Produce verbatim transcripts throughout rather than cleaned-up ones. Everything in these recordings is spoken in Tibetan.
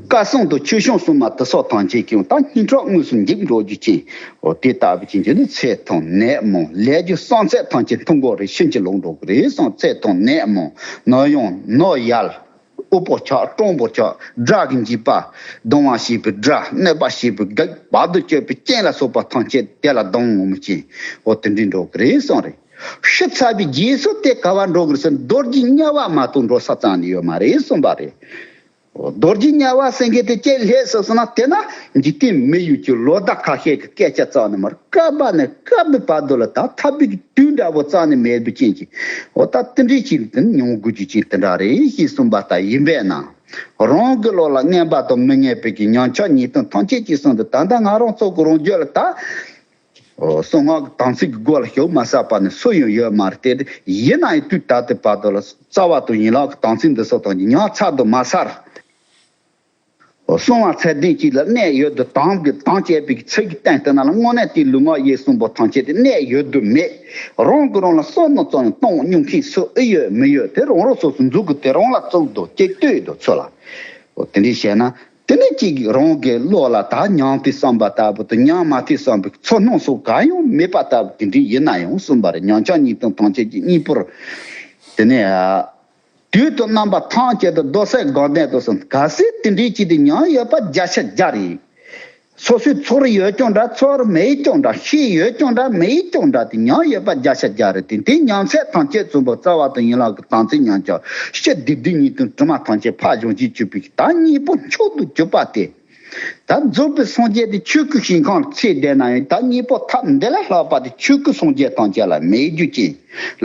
བཀའ་སྲུང་དང་ཆོས་སྐྱོང་སྲུང་མ་དེ་སོགས་ཐམས་ཅད་ཀྱང་ད་སྙིང་ཁྲག་དངོས་སུ་འཇིག་འགྲོ་རྒྱུ་ཅན། འོ་དེ་ལྟ་བུ་ཅན་གྱི་ནི་ཚེ་ཐུང་ནད་མང་ལས་རྒྱུ་བསམ་ཚད་ཐམས་ཅད་མཐུན་དགོས་རེད། ཕྱིན་ཅི་ལོག་འགྲོ་གི་རེད་བསམ། ཚེ་ཐུང་ནད་མང་ནད་ཡམས་ནད་ཡམས། དབུལ་པོ་ཆགས་སྤྲང་པོ་ཆགས། དགྲ་གི་འཇིགས་པ། སྡང་བ་བྱེད་པའི་དགྲ། གནོད་པ་བྱེད་པའི་བགེགས། བར་དུ་གཅོད་པའི་རྐྱེན་ལ་སོགས་པ་ཐམས་ཅད་དེ་ལ་སྡང་བ་མི་སྐྱེ། འོ་དེ་འདྲའི་འགྲོ་གི་རེད་གསུངས་རེད། ཤི་ཚར་བའི་རྗེས་སུ་དེ་ག་བ་འགྲོ་གི་རེད་ཟེར་ན་རྡོ་རྗེ་དམྱལ་བ་མ་གཏོགས་འགྲོ་ས་རྩ་ནས་ཡོད་མ་རེད་གསུངས་པ་རེད། འོ་རྡོ་རྗེ་དམྱལ་བ་ཟེར་མཁན་དེ་ཅི་ལས་སོ་ཟེར་ན་དེ་ན་འཇིག་རྟེན་མི་ཡུལ་གྱི་ལོ་ཟླ་ཁ་ཤས་ཀྱི་སྐད་ཆ་རྩ་ནས་མ་རེད། སྐབས་ནས་སྐབས་བར་དུ་ལ་ད་ཐར་པའི་དུས་འདྲ་བོ་རྩ་ནས་མེད་པའི་རྐྱེན་གྱིས། འོ་ད་དེ་འདྲའི་ཅིག་དེ་མྱོང་དགོས་རྒྱུ་ཅིག་དེ་འདྲ་རེད་ཞེས་གསུངས་པ་ལྟར་ཡིན་པས་ན། རང་གི་བློ་ལ་ངན་པ་དང་མི་ངན་པའི་གི་ཉམས་ཆག་ཉེས་ལྟུང་ཐམས་ཅད་ཀྱི་སོང་དུ་ད་ལྟ་ང་རང་ཚོ་གི་རང་རྒྱུད་ལ་ད། གསང་སྔགས་ཀྱི་དམ་ཚིག་གི་སྒོ་ལ་ཞུགས་མ་ཟད་པ་ནི་སུ་ཡང་ཡོད་མ་རེད་དེ། ཡིན་ན་ཡང་དུས་ད་ལྟའི་བར་དུ་ལ་རྩ་བ་དང་ཡན་ལག་གི་དམ་ཚིག་འདི་སོགས་དང་ཉམས་ཚར་དུ་མ་ཚར། གསང་བ་ཚད་ལྡན་གཅིག་ལ་གནས་ཡོད་དུ་དམ་གྱི་དམ་བཅས་པའི་ཚིག་གི་སྟེང་དེ་ན་ལ་དངོས་གནས་དེའི་ལུས་ངག་ཡིད་གསུམ་པོ་ཐམས་ཅད་དེ་གནས་ཡོད་དུ་མེད། རང་གིས་རང་ལ་བསམ་མནོ་ཙམ་ཡང་གཏོང་མྱོང་མཁན་སུ་ཨེ་ཡོད་མི་ཡོད་དེ་རང་རང་སོ་སོ་མཛུབ་གུ་དེ་རང་ལ་བཙུགས་འདུག་ཅེས་ལྟོས་འདུག་ཚུལ་ལ། འོ་དེ་འདྲ་བྱས་ན། དེ་ནས་ཅིག་རང་གི་བློ་ལ་ད་ཉམས་དེ་བསམ་པ་ལྟ་བུ་དང་ཉམས་མ་དེ་བསམ་པའི་ཚོར་སྣང་སོགས་གང་ཡང་མེད་པ་ལྟ་བུ་དེ་འདྲ་ཡིན་ན་ཡང་གསུངས་པ་རེད། ཉམས་ཆག་ཉེས་ལྟུང་ཐམས་ཅད་ཀྱི་གཉེན་པོར། དེ་ནས་དུས་དང་རྣམ་པ་ཐམས་ཅད་དུ་རྡོར་སེམས་དགའ་ལྡན་དུ་གསུངས། གལ་སྲིད་དེ་འདྲའི་ཅིག་དེ་ཉམས་ཡོད་པ་བརྒྱ་ཆ་བརྒྱ་རེད། སོ་སོའི་ཚོར་ཡོད་ཀྱང་འདྲ། ཚོར་མེད་ཀྱང་འདྲ། ཤེས་ཡོད་ཀྱང་འདྲ། མེད་ཀྱང་འདྲ། དེ་ཉམས་ཡོད་པ་བརྒྱ་ཆ་བརྒྱ་རེད། དེ་དེ་ཉམས་ཚད་ཐམས་ཅད་གསུམ་པོ་རྩ་བ་དང་ཡན་ལག་གི་དམ་ཚིག་ཉམས་ཆག་སྤྱི་བདེ་སྡུག་གཉིས་དང་དྲི་མ་ཐམས་ཅད་ཕར་སྦྱོང་བྱེད་བཅུག་པའི་ད་གཉེན་པོ་མཆོག་ཏུ་གྱུར་པ་སྟེ། ད་རྫོགས་པའི་སངས་རྒྱས་དེ་ཆོས་སྐུ་ཞིང་ཁམས་ལ་ཚེ་འདས་ན་ཡང་ད་གཉེན་པོ་ཐབས་འདི་ལས་ལྷག་པ་དེ་ཆོས་སྐུ་སངས་རྒྱས་ཐམས་ཅད་ལ་མེད་རྒྱུ་ཅན།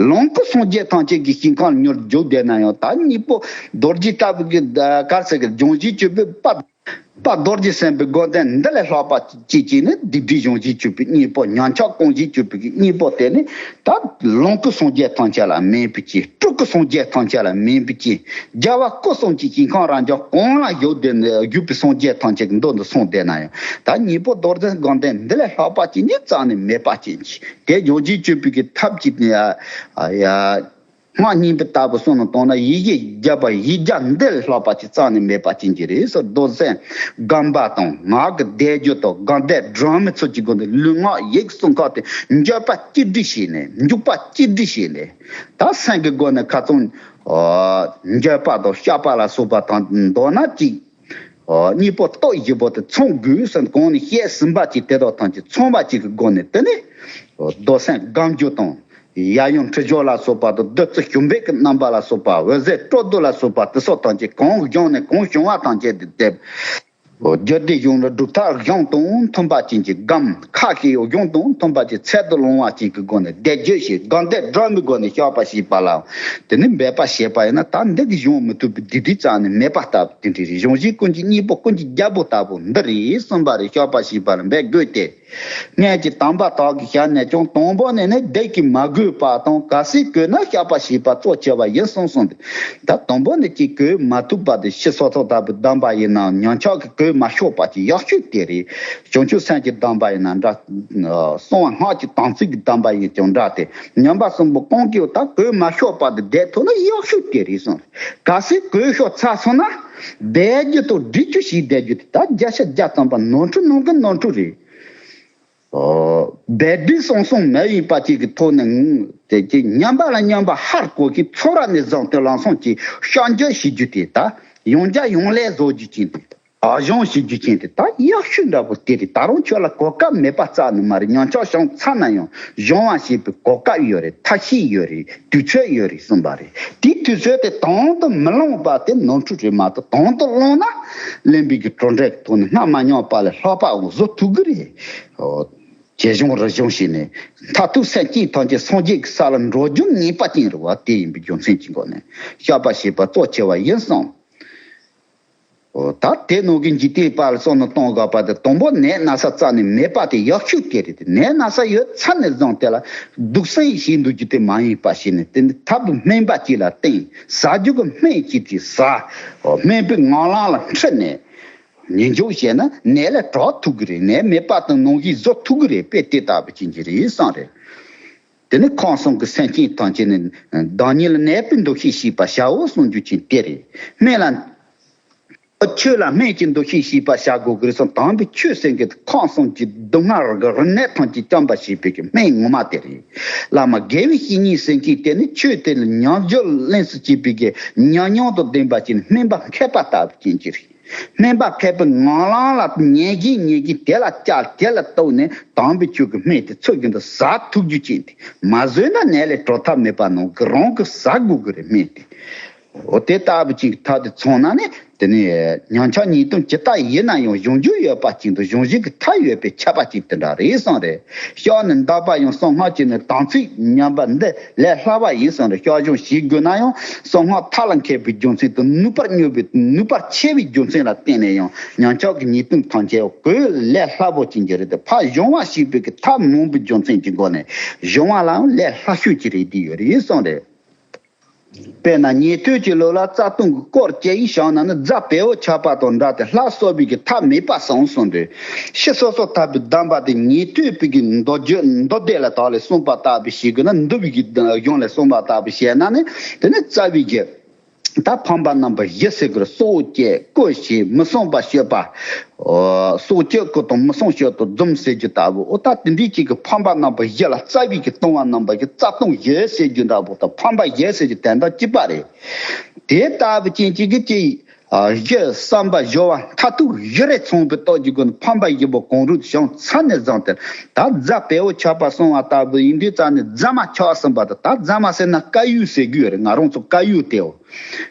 ལོངས་སྐུ་སངས་རྒྱས་ཐམས་ཅད་ཀྱི་ཞིང་ཁམས་ལ་མྱུར་འཇུག་བསྡད་ན་ཡང་ད་གཉེན་པོ་རྡོ་རྗེ་ལྟ་བུ་གི་གར་ཟེར་གི་སྦྱོང་བྱེད་བཅུག་པའི་དཔལ། དཔལ་རྡོ་རྗེ་སེམས་དཔའི་སྒོ་ལྡན་འདི་ལས་ལྷག་པ་ཅིག་ཅིག་ནི་སྡིག་སྒྲིབ་སྦྱོང་བྱེད་བཅུག་པའི་གཉེན་པོ། ཉམས་ཆག་སྤོང་བྱེད་བཅུག་པའི་གཉེན་པོ་དེ་ནི་ད་ལོངས་སྐུ་སངས་རྒྱས་ཐམས་ཅད་ལ་སྨན་པའི་ཅིག་སྤྲུལ་སྐུ་སངས་རྒྱས་ཐམས་ཅད་ལ་སྨན་པའི་ཅིག་རྒྱལ་བ་སྐུ་གསུམ་གྱི་ཞིང་ཁམས་རབ་འབྱམས་གང་ལ་བཞུགས་ཏེ་བཞུགས་པའི་སངས་རྒྱས་ཐམས་ཅད་ཀྱི་མདུན་དུ་སོང་བསྡད་ན་ཡང་ད་གཉེན་པོ་རྡོ་རྗེ་སྒོ་ལྡན་འདི་ལས་ལྷག་པ་ཅིག་ནི་རྩ་ནས་མེད་པ་ཅན་གྱི་དེ་སྦྱོང་བྱེད་བཅུག་པའི་གི་ཐབས་ཀྱི་ནི་ཡ་ཡ། སྔགས་རྙིང་པའི་ལྟ་བུ་གསུངས་ནས་བཏང་ན་ཡེ་ཤེས་བརྒྱད་པ་ཡིག་བརྒྱ་འདི་ལས་ལྷག་པ་ཅིག་རྩ་ནས་མེད་པ་ཅན་གྱི་རེད་ཟེར། རྡོར་སེམས་སྒོམ་པ་དང་ངག་གི་བཟླས་བརྗོད་དང་དགོངས་འགྲེལ་སྒྲོན་མེ་ཚུལ་གྱི་སྒོ་ནས་ལུས་ངག་ཡིད་གསུམ་ཀ་དེ་འགྱོད་པ་གཅིག་སྒྲིལ་བྱས་ནས་འཇུག་པ་གཅིག་སྒྲིལ་བྱས་ནས་ད་སེམས་ཀྱི་སྒོ་ནས་ཁ་ཚོན་འགྱོད་པ་དང་བཤགས་པ་ལ་སོགས་པ་དང་མདོར་ན་གཅིག་གཉེན་པོ་སྟོབས་བཞི་པོ་དེ་ཚང་དགོས་ཟེར་གོང་ནས་བཤད་ཟིན་པ་ཅིག་དེ་དག་ཐམས་ཅད་ཚང་བ་ཅིག་གི་སྒོ་ནས་དེ་ནས་རྡོར་སེམས་སྒོམ་རྒྱུ་དང་། ཡབ་ཡུམ་ཁྲི་སྦྱོར་ལ་སོགས་པ་དང་བདུད་རྩི་ཞུམ་པའི་གི་རྣམ་པ་ལ་སོགས་པ་འོད་ཟེར་སྤྲོ་བསྡུ་ལ་སོགས་པ་དེ་སོགས་ཐམས་ཅད་གང་བྱུང་ནས་གང་བྱུང་བ་ཐམས་ཅད་དེ་དེ། རྒྱུད་སྡེ་གཞུང་ལ་སྒྲུབ་ཐབས་གཞུང་དང་མཐུན་པ་ཅན་གྱི་སྒོམ། ཁ་ཞེས་གཞུང་དང་མཐུན་པ་ཅན་ཚད་དུ་ལོངས་པ་ཅན་གྱི་སྒོ་ནས་བཟླས་བརྗོད་བྱས་དགོངས་འགྲེལ་སྒྲོན་མེའི་སྒོ་ནས་བཤགས་པ་བྱས་པ་ལ། དེ་ནི་འབད་པ་བྱས་པ་ཡིན་ན་ད་འདི་གི་གཞུང་མི་ཐུབ་པའི་སྡིག་སྒྲིབ་རྩ་ནས་མེད་པ་ལྟ་བུ་དེ་འདྲ་རེད། གཞུང་བཞི་ཀུན་གྱི་གཉེན་པོ་ཀུན་གྱི་རྒྱལ་པོ་ལྟ་བུ་འདི་རེད་གསུངས་པ་རེད། བཤགས་པ་བྱས་པ་ལ་འབད་དགོས་ཏེ། སྔོན་གྱི་དམ་པ་དག་གིས་བཤད་ནས་ཀྱང་དང་པོ་ནས་ནི་བཟླས་ཀྱིས་མ་གོས་པ་དང་གལ་སྲིད་གོས་ན་བཤགས་པ་བྱས་པ་གཙོ་ཆེ་བ་ཡིན་གསུངས་སོང་སྟེ། ད་དང་པོ་ནས་ཀྱིས་གོས་མ་ཐུབ་པ་དེ་ཕྱི་སོ་ཐོག་ལྟ་བུའི་སྡོམ་པ་ཡིན་ནའང་ཉམས་ཆག་གི་གོས་མ་ཤོར་བ་ཅིག་ཡག་ཤོས་དེ་རེད། བྱང་ཆུབ་སེམས་ཀྱི་སྡོམ་པ་ཡིན་ན་འདྲ། གསང་བ་སྔགས་ཀྱི་དམ་ཚིག་གི་སྡོམ་པ་ཡིན་ཀྱང་འདྲ་སྟེ། ཉམས་པ་གསུམ་པོ་གང་གིས་ད་གོས་མ་ཤོར་བ་དེ་བཟླས་ཐུབ་ན་ཡག་ཤོས་དེ་རེད་གསུངས། གལ་སྲིད་གོས་ཤོར་ཚར་སོང་ན་བཟླས་རྒྱུ་དང་སྒྲིལ་རྒྱུ་ཞིག་བཟླས་རྒྱུ་དེ་ད་བརྒྱ་ཆ་བརྒྱ་ཙམ་པ་ནོར་འཁྲུལ་ནང་གི་ནོར་འཁྲུལ་རེད། འོ། སྦས་སྒྲིག་སྲུང་སྲུང་མ་ཡིན་པ་ཅིག་གི་ཐོག་ནས་དེ་ཅིག་ཉམས་པ་ལ་ཉམས་པ་ཧར་བཀོད་ཀྱི་ཚོར་བ་ནས་བཟུང་སྟེ་ལམ་སང་ཅིག་བཤགས་འཇུག་བྱེད་རྒྱུ་དེ་ད་ཡང་བསྐྱར་ཡང་ལས་བཟོ་རྒྱུ་ཅན་དེ་ཨ་གཞུང་བྱེད་རྒྱུ་ཅན་དེ་ད་ཡག་ཤོས་འདྲ་པོ་དེ་རེད། ད་རུང་ཁྱོད་ལ་གོ་སྐབས་མེད་པ་རྩ་ནས་མ་རེད། ཉམས་ཆག་བྱུང་ཚར་ན་ཡང་སྦྱོང་བ་བྱེད་པའི་གོ་སྐབས་ཡོད་རེད། ཐབས་ཤེས་ཡོད་རེད། དུས་ཚོད་ཡོད་རེད་གསུངས་པ་རེད། དེའི་དུས་ཚོད་དེ་དང་དུ་མི་ལོངས་པ་དེ་ནོར་འཁྲུལ་རེད་མ་གཏོགས་དང་དུ་ལོངས་ན་ལེན་པའི་གི་གྲུབ་འབྲས་ཀྱི་ཐོག་ནས་སྔ་མ་མྱོང་བ་ལས་ལྷག་པ་བཟོ་ཐུབ་གི་རེད། བྱས་སྦྱོང་རེ་སྦྱོང་བྱས་ནས་མཐར་ཐུག་སེམས་ཅན་ཐམས་ཅད་སངས་རྒྱས་ཀྱི་ས་ལ་འགྲོ་རྒྱུ་ངེས་པ་ཅན་རེད་བ། དེ་ཡིན་པའི་རྒྱུ་མཚན་གྱི་སྒོ་ནས་བཤགས་པ་བྱས་པ་གཙོ་ཆེ་བ་ཡིན་གསུངས། འོ། ད་དེ་ནང་གི་འཇིག་རྟེན་པ་ལ་བསམ་བློ་གཏོང་དགོས་པ་དེ་དང་པོ་ནད་ན་ཚ་རྩ་ནས་མེད་པ་དེ་ཡག་ཤོས་དེ་རེད། དེ་ནད་ན་ཚ་ཡོད་ཚར་ནས་བཟུང་དེ་ལ་སྡུག་སྲན་ཞིག་འདུག་རྒྱུ་དེ་མ་ཡིན་པ་ཞིག་ནས་དེ་ནི་ཐབས་སྨན་པ་ཅིག་ལ་བསྟེན། ཟ་རྒྱུ་གི་སྨན་ཅིག་དེ་ཟ། འོ། སྨན་པའི་ངང་ལམ་ལ་ཁྲིད་ནས་ཉིན་འཇུག་བྱས་ན་ནད་ལས་དྲག་ཐུབ་ཀྱི་རེད། ནད་མེད་པ་དང་ནང་བཞིན་བཟོ་ཐུབ་ཀྱི་རེད། དཔེ་དེ་ལྟ་བུ་ཅན་གྱི་རེད་བསམ་རེད། དེ་ནི་ཁམས་གསུམ་གྱི་སེམས་ཅན་ཐམས་ཅད་ནི་བདག་ཉིད་ལ་ནད་པའི་འདུ་ཤེས་བྱེད་པ་བྱའོ་གསུང་རྒྱུ་ཅན་དེ་རེད། སྨན་ལ། ཆོས་ལ་སྨན་གྱི་འདུ་ཤེས་བྱེད་པ་བྱ་དགོས་ཀྱི་རེད་གསུངས། དམ་པའི་ཆོས་ཟེར་མཁན་དེ་ཁམས་གསུམ་གྱི་སྡུག་བསྔལ་གྱི་རིམས་ནད་ཐམས་ཅད་བཅོམ་པར་བྱེད་པའི་གི་སྨན་ངོ་མ་དེ་རེད། བླ་མ་དགེ་བའི་བཤེས་གཉེན་ཟེར་མཁན་དེ་ནི་ཆོས་དེ་ལ་ཉམས་འགྱུར་ལེན་སུ་བྱེད་པའི་གི་ཉམས་མྱོང་དང་ལྡན་པ་ཅིག་ནི་སྨན་པ་མཁས་པ་ལྟ་བུ་ཅན་ཅིག་རེད། སྨན་པ་མཁས་པའི་ངང་ལམ་ལ་ཉན་གིན་ཉན་གིན་དེ་ལ་བཅར་དེ་ལ་གཏུགས་ནས་དམ་པའི་ཆོས་ཀྱི་སྨན་དེ་ཚུར་རྒྱུན་དུ་ཟ་ཐུབ་རྒྱུ་ཅན་དེ་མ་ཟོས་ན་ནད་ལས་གྲོལ་ཐབས་མེད་པ་ནང་གི་རང་གི་ཟ་དགོས་ཀྱི་རེད་སྨན་དེ། འོ་དེ་ལྟ་བུ་ཅིག་ཐག་དེ་ཚང་ན་ནི་དེ་ནི་ཉམས་ཆག་ཉེས་ལྟུང་ཇི་ལྟ་ཡིན་ན་ཡང་གཞོམ་རྒྱུ་ཡོད་པ་ཅིག་དང་གཞོམ་བྱེད་ཀྱི་ཐབས་ཡོད་པའི་ཁྱབ་པ་ཅིག་དེ་འདྲ་རེད་གསུངས་རེད། ཤོག་ནི་འདག་པ་ཡང་གསང་སྔགས་ཀྱི་ནི་དམ་ཚིག་ཉམས་པ་འདི་ལས་སླ་བ་ཡིན་གསུངས་རེད། ཤོག་གཞོམ་བྱེད་དགོས་ན་ཡང་གསང་སྔགས་མཐའ་ལ་མཁས་པའི་རྒྱུ་མཚན་དང་ནུས་པར་སྙོབ་པའི་ནུས་པར་ཆེ་བའི་རྒྱུ་མཚན་ལ་བརྟེན་ནས་ཡང་ཉམས་ཆག་གི་ཉེས་ལྟུང་ཐམས་ཅད་གོས་ལས་སླ་པོ་ཅིག་གི་རེད་དེ་ཕར་གཞོམ་པ་ཞིག་པའི་གི་ཐབས་མང་པོའི་རྒྱུ་མཚན་གྱི་སྒོ་ནས་གཞོམ་པ་ལའང་ལས་སླ་ཤོས་ཀྱི་རེད་དེ་ཡོད་རེད་གསུངས་རེད། དཔེར་ན་ཉན་ཐོས་ཀྱི་ལུགས་ལ་རྩ་ལྟུང་གི་སྐོར་བཅད་ཡིག་བྱང་ན་ནི་རྫ་བལ་པོ་ཆགས་པ་དང་འདྲ་སྟེ་སླར་གསོ་བའི་གི་ཐབས་མེད་པར་གསུངས་གསུངས་ཏེ། ཕྱི་སོ་སོར་ཐར་པའི་གདམས་པ་དེ་ཉན་ཐོས་པའི་གི་མདོ་རྒྱུད་མདོ་སྡེ་ལ་དག་ལས་གསུངས་པ་ལྟ་བུ་ཞིག་གི་ན་འདུལ་བའི་གི་གཞུང་ལས་གསུངས་པ་ལྟ་བུ་བཤད་ན་ནི་དེ་ནི་རྩ་བའི་གི་ད་ཕམ་པ་རྣམ་པ་བཞི་ཟེར་གི་རེད། སྲོག་བཅད་བརྐུ་བྱེད་མི་བསྲུང་བ་སྤྱོད་པ། སྲོག་གཅོད་བརྐུ་དང་མི་བསྲུང་སྤྱོད་དང་རྫུན་ཟེར་རྒྱུ་ལྟ་བུ་འོ་ད་དེ་འདྲའི་ཅིག་གི་ཕམ་པ་རྣམ་པ་བཞི་ལ་རྩ་བའི་གི་ལྟུང་བ་རྣམ་པ་བཞི་རྩ་ལྟུང་བཞི་ཟེར་རྒྱུ་འདྲ་པོ་དང་ཕམ་པ་བཞི་ཟེར་རྒྱུ་དོན་དག་གཅིག་པ་རེད། དེ་ལྟ་བུ་ཅན་ཅིག་གི་ཅིག་གཞི་བསམ་པ་སྦྱོར་བ་མཐར་ཐུག་བཞི་རེ་ཚང་བའི་སྟོབས་ཀྱི་སྒོ་ནས་ཕམ་པ་བཞི་པོ་གང་རུང་བྱང་ཚར་ནས་བཟུང་སྟེ་ད་རྫ་བལ་པོ་ཆགས་པ་གསུངས་པ་ལྟ་བུ་ཡིན་དུས་རྩ་ནས་རྫ་མ་ཆགས་ཟིན་པ་དང་ད་རྫ་མ་ཟེར་ན་དཀར་ཡོལ་ཟེར་རྒྱུ་ཡོད་རེད། ང་རང་ཚོ་དཀར་ཡོལ་དེའོ།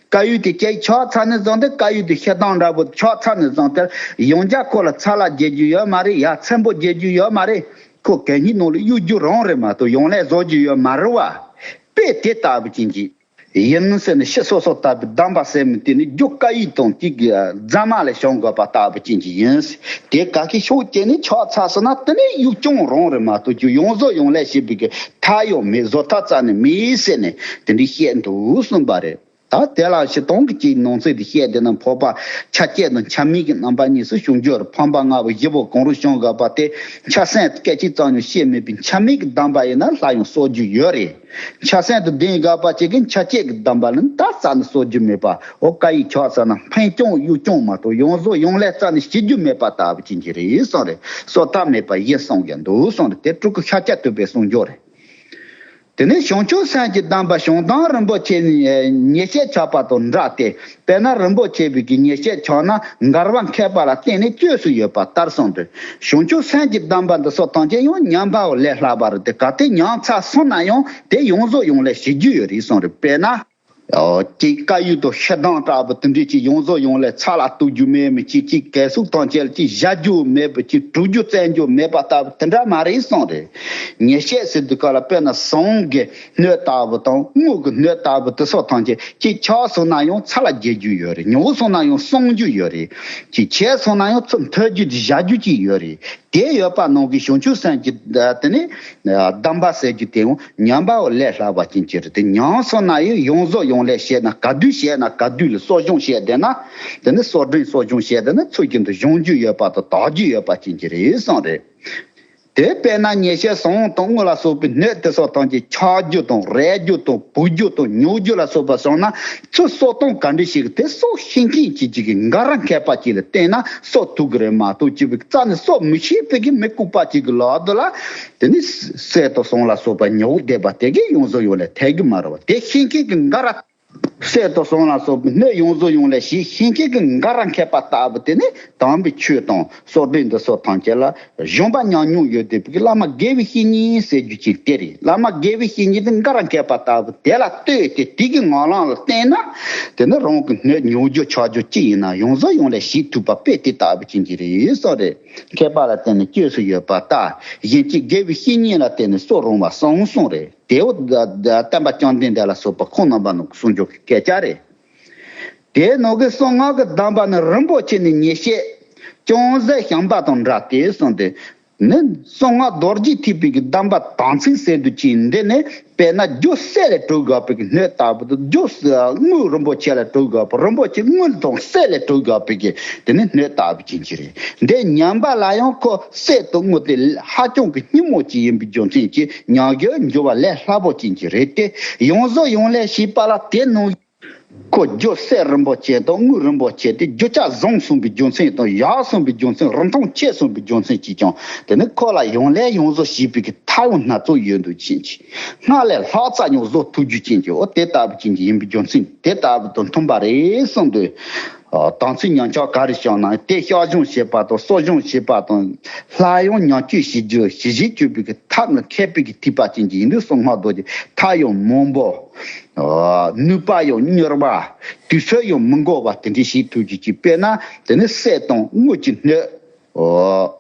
དཀར་ཡོལ་དེ་ཅིག་ཆགས་ཚར་ནས་བཟུང་སྟེ་དཀར་ཡོལ་དེ་ཤི་སྟངས་འདྲ་པོ་ཆགས་ཚར་ནས་བཟུང་སྟེ་ཡང་བསྐྱར་ཁོ་ལ་ཚ་ལ་རྒྱས་རྒྱུ་ཡོད་མ་རེད། ཡ་ཚན་པོ་རྒྱས་རྒྱུ་ཡོད་མ་རེད། ཁོ་གད་སྙིགས་ནང་ལ་གཡུག་རྒྱུ་རང་རེད་མ་གཏོགས་ཡང་ལས་བཟོ་རྒྱུ་ཡོད་མ་རེད་བ། དཔེ་དེ་ལྟ་བུ་ཅན་གྱི་ཡིན་ཟེར་ནས་ཕྱི་སོ་སོར་ཐར་པའི་གདམས་པ་ཟེར་མི་དེ་ནི་རྒྱུ་དཀར་ཡོལ་དང་གཅིག་གི་རྫ་མ་ལས་བྱུང་དགོས་པ་ལྟ་བུ་ཅན་གྱི་ཡིན། དེ་ག་གི་ཤུགས་སྐྱེས་ནས་ཆགས་ཚར་སོང་ན་དེ་ནི་གཡུག་རྐྱང་རང་རེད་མ་གཏོགས་རྒྱུ་ཡོངས་རྫོགས་ཡང་ལས་བྱེད་པའི་གི་ཐབས་ཡང་མེད། བཟོ་ཐབས་རྩ་ནས་མེད་ཟེར་ནས་དེ་འདྲའི་བཤད་འདུག་གསུངས་པ་རེད། ད་དེ་ལ་སྤྱིར་བཏང་གི་ཅིག་ནང་གསེས་དེ་བཤད་དེ་ན་འཕགས་པ་ཆ་བཅས་དང་ཆ་མེད་ཀྱི་རྣམ་པ་གཉིས་སུ་བྱུང་རྒྱུ་རེད། ཕམ་པ་ལྔ་པོ་བཞི་པོ་གང་རུང་བྱུང་དགོས་པ་དེ་ཆ་སེམས་སྐད་ཅིག་ཙམ་ཡང་བཤད་མེད་པའི་ཆ་མེད་ཀྱི་གདམས་པ་ཡིན་ན་སླར་ཡང་གསོ་རྒྱུ་ཡོད་རེད། ཆ་སེམས་དང་ལྡན་དགོས་པ་ཅིག་གིས་ཆ་བཅས་ཀྱི་གདམས་པ་ལ་ད་རྩ་ནས་གསོ་རྒྱུ་མེད་པ་འོ་དཀར་ཡོལ་ཆགས་ཚར་ན་འཕེན་རྐྱང་གཡུག་རྐྱང་མ་གཏོགས་ཡོངས་རྫོགས་ཡང་ལས་རྩ་ནས་བྱེད་རྒྱུ་མེད་པ་ལྟ་བུ་ཅན་གྱི་རེད་གསུངས་རེད། གསོ་ཐབས་མེད་པ་ཡིན་གསུངས་ཀྱང་འདུག་གསུངས་རེད། དེ་སྤྲུལ་སྐུ་ཤཱཀྱ་ཐུབ་པའི་གསུང་སྦྱོར་རེད། དེ་ནས་བྱང་ཆུབ་སེམས་ཀྱི་གདམས་པ་བྱང་གདམས་རིན་པོ་ཆེ་ནི་ཉེས་བཤད་ཆགས་པ་དང་འདྲ་སྟེ། དཔེར་ན་རིན་པོ་ཆེ་བའི་གི་ཉེས་བཤད་ཆགས་ན་མགར་བ་མཁས་པ་ལ་བརྟེན་ནས་བཅོས་སུ་ཡོད་པ་ལྟར་གསུངས་ཏེ། བྱང་ཆུབ་སེམས་ཀྱི་གདམས་པ་འདི་སོགས་ཐམས་ཅད་ཡང་ཉམས་པའོ་ལས་སླ་བ་རེད་དེ། གལ་ཏེ་ཉམས་ཚར་སོང་ན་ཡང་དེ་ཡོངས་རྫོགས་ཡང་ལས་བྱེད་རྒྱུ་ཡོད་རེད་གསུངས་རེད། དཔེར་ན། ཨོ། ཅིག་དཀར་ཡོལ་དང་ཤི་སྟངས་འདྲ་པོ་དེ་འདྲས་ཅིག་ཡོངས་རྫོགས་ཡང་ལས་ཚ་ལ་གཏུག་རྒྱུ་མེད་མི་ཅིག་ཅིག་གས་སུག་ཐམས་ཅད་ལ་ཅིག་བཞག་རྒྱུ་མེད་པ་ཅིག་དྲུད་རྒྱུ་བཙན་རྒྱུ་མེད་པ་ལྟ་བུ་དེ་འདྲ་མ་རེད་གསུངས་རེད། ཉེས་བཤད་ཟེར་དུས་སྐབས་ལ་དཔེར་ན་ཟངས་ཀྱི་སྣོད་ལྟ་བུ་དང་དངུལ་གྱི་སྣོད་ལྟ་བུ་དེ་སོགས་ཐམས་ཅད་ཅིག་ཆག་སོང་ན་ཡང་ཚ་ལ་རྒྱས་རྒྱུ་ཡོད་རེད། ཉོ་སོང་ན་ཡང་སྲུང་རྒྱུ་ཡོད་རེད། ཅིག་ཆད་སོང་ན་ཡང་ཚུར་མཐུད་རྒྱུ་ཅིག་བཞག་རྒྱུ་ཅིག་ཡོད་རེད། དེ་ཡོད་པ་ནང་གི་བྱང་ཆུབ་སེམས་ཀྱི་དེ་ནི་གདམས་པ་ཟེར་རྒྱུ་དེ་ཡང་ཉམས་པའོ་ལས་སླ་བ་ཅན་ཅིག་རེད་དེ། ཉམས་སོང་ན་ཡང་ཡོངས་རྫོགས་ཡང་ལས་བྱས་ན་ག་དུས་བྱས་ན་ག་དུས་ལ་གསོ་སྦྱོང་བྱས་བསྡད་ན་དེ་ནི་གསོ་སྦྱོང་གསོ་སྦྱོང་བྱས་བསྡད་ན་ཚུར་རྒྱུན་དུ་སྦྱོང་རྒྱུ་ཡོད་པ་དང་དག་རྒྱུ་ཡོད་པ་ཅན་ཅིག་རེད་གསུངས་རེད། དེ་དཔེར་ན་ཉེས་བཤད་ཟངས་དང་དངུལ་ལ་སོགས་པའི་སྣོད་དེ་སོགས་ཐམས་ཅད་ཆག་རྒྱུ་དང་རལ་རྒྱུ་དང་བུད་རྒྱུ་དང་ཉོ་རྒྱུ་ལ་སོགས་པ་སོང་ན་ཚུར་གསོ་སྟངས་ག་འདྲ་ཞིག་དེ་གསོ་ཤེས་མཁན་ཅིག་ཅིག་གི་འགའ་རེ་མཁས་པ་ཅིག་ལ་བསྟེན་ན་གསོ་ཐུབ་ཀྱི་རེད་མ་གཏོགས་ཅིག་པའི་རྩ་ནས་གསོ་མི་ཤེས་པའི་གི་མི་ལྐུགས་པ་ཅིག་གི་ལག་ཏུ་ལ་དེ་ནི་གསེར་དང་ཟངས་ལ་སོགས་པ་ཉོ་བསྡད་པ་དེ་གི་ཡོངས་སུ་ཡོང་ལས་ཐད་ཀྱི་མ་རེད་བ། དེ་ཤེས་མཁན་གི་འགའ་རེ། གསེར་དང་ཟངས་ལ་སོགས་པའི་སྣོད་ཡོངས་སུ་ཡོང་ལས་ཤེས་ཤེས་མཁན་གི་འགའ་རེ་མཁས་པ་ལྟ་བུ་དེ་ནི་དམ་པའི་ཆོས་དང་གསོལ་འདེབས་འདི་སོགས་ཐམས་ཅད་ལ་གཞོམ་པ་ཉམས་མྱོང་ཡོད་བསྡད་པའི་བླ་མ་དགེ་བའི་བཤེས་གཉེན་ཟེར་རྒྱུ་ཅིག་དེ་རེད། བླ་མ་དགེ་བའི་བཤེས་གཉེན་དེ་འགའ་རེ་མཁས་པ་ལྟ་བུ་དེ་ལ་ལྟོས་ཏེ་དེ་གི་ངང་ལམ་ལ་བརྟེན་ན་དེ་ནི་རང་གི་སྣོད་ཉོ་རྒྱུ་ཆག་རྒྱུ་ཅི་ཡིན་ན་ཡོངས་སུ་ཡོང་ལས་ཤེས་ཐུབ་པ་དཔེ་དེ་ལྟ་བུ་ཅན་གྱི་རེད་གསུངས་རེད། མཁས་པ་ལ་བརྟེན་ནས་བཅོས་སུ་ཡོད་པ་ལྟར་གཞན་གཅིག་དགེ་བའི་བཤེས་གཉེན་ལ་བརྟེན་ནས་གསོ་རུང་བ་གསུངས་གསུངས་རེད། དེའོ་བསྟན་པ་བཅོམ་ལྡན་འདས་ལ་སོགས་པ་ཁོང་རྣམ་པ་ནང་གསུང་ཆོས་ཀྱི་སྐད་ཆ་རེད། དེའི་ནང་གི་གསང་སྔགས་ཀྱི་གདམས་པ་ནི་རིན་པོ་ཆེ་ནི་ཉེས་བཤད་ཅུང་ཟད་བཤམས་པ་དང་འདྲ་སྟེ་གསུངས་ཏེ། ནི་གསང་སྔགས་རྡོ་རྗེ་ཐེག་པའི་གི་གདམས་པ་དམ་ཚིག་ཟེར་དུས་ཅི་འདི་ནི་དཔེར་ན་རྒྱུ་གསེར་ལས་གྲུབ་དགོས་པའི་གི་སྣོད་ལྟ་བུ་དང་རྒྱུ་དངུལ་རིན་པོ་ཆེ་ལས་གྲུབ་དགོས་པ་རིན་པོ་ཆེ་དངུལ་དང་གསེར་ལས་གྲུབ་དགོས་པའི་གི་དེ་ནི་སྣོད་ལྟ་བུ་ཅན་ཅིག་རེད། འདི་ཉམས་པ་ལ་ཡང་ཁོ་གསེར་དང་དངུལ་དེ་ཧ་ཅང་གི་སྙི་མོ་ཅིག་ཡིན་པའི་རྒྱུ་མཚན་གྱིས་ཉམས་རྒྱུར་འགྱུར་བ་ལས་སླ་པོ་ཅན་ཅིག་རེད་དེ། ཡོངས་སུ་ཡོང་ལས་ཤེས་པ་ལ་དེ་ནང་ ཁོ་རྒྱུ་སྲས་རིན་པོ་ཆེ་དང་དངུལ་རིན་པོ་ཆེ་དེ་རྒྱུ་ཆ་བཟང་སོང་བའི་རྒྱུ་མཚན་དང་ཡག་སོང་བའི་རྒྱུ་མཚན། རིན་ཐང་ཆེ་སོང་བའི་རྒྱུ་མཚན་གྱིས་ཀྱང་དེ་ནི་ཁོ་ལ་ཡོང་ལེ་ཡོང་བཟོ་བྱས་པའི་གི་ཐབས་ཡོང་སྣ་ཚོགས་ཡོད་འདུག་ཅན་གྱི་སྔར་ལས་ལྷག་ཙམ་ཡང་བཟོ་ཐུབ་རྒྱུ་ཅན་གྱི་འོ་དེ་ལྟ་བུ་ཅན་གྱི་ཡིན་པའི་རྒྱུ་མཚན་དེ་ལྟ་བུ་དང་མཐུན་པ་རེད་གསུངས་འདུག་ཨ། དམ་ཚིག་ཉམས་ཆག་ག་རེ་བྱུང་ན་དེ་བཤགས་སྦྱོང་བྱེད་པ་དང་གསོ་སྦྱོང་བྱེད་པ་དང་སླར་ཡང་ཉམས་བཅོས་བྱེད་རྒྱུ་ཞི་བྱེད་བཅོས་པའི་གི་ཐབས་ནི་མཁས་པའི་གི་ཐེག་པ་ཅན་གྱི་ཡིན་འདུག་གསུང་སྔགས་རྡོ་རྗེ་ཐབས་ཡང་མང་པོ། ཨ། ནུས་པ་ཡང་མྱུར་བ། དུས་ཚོད་ཡང་མི་འགོར་བ་དེ་འདྲའི་བྱེད་ཐུབ་རྒྱུ་ཅིག་དཔེར་ན་དེ་ནི་སྲས་དང་དངུལ་གྱི་སྣོད། ཨོ།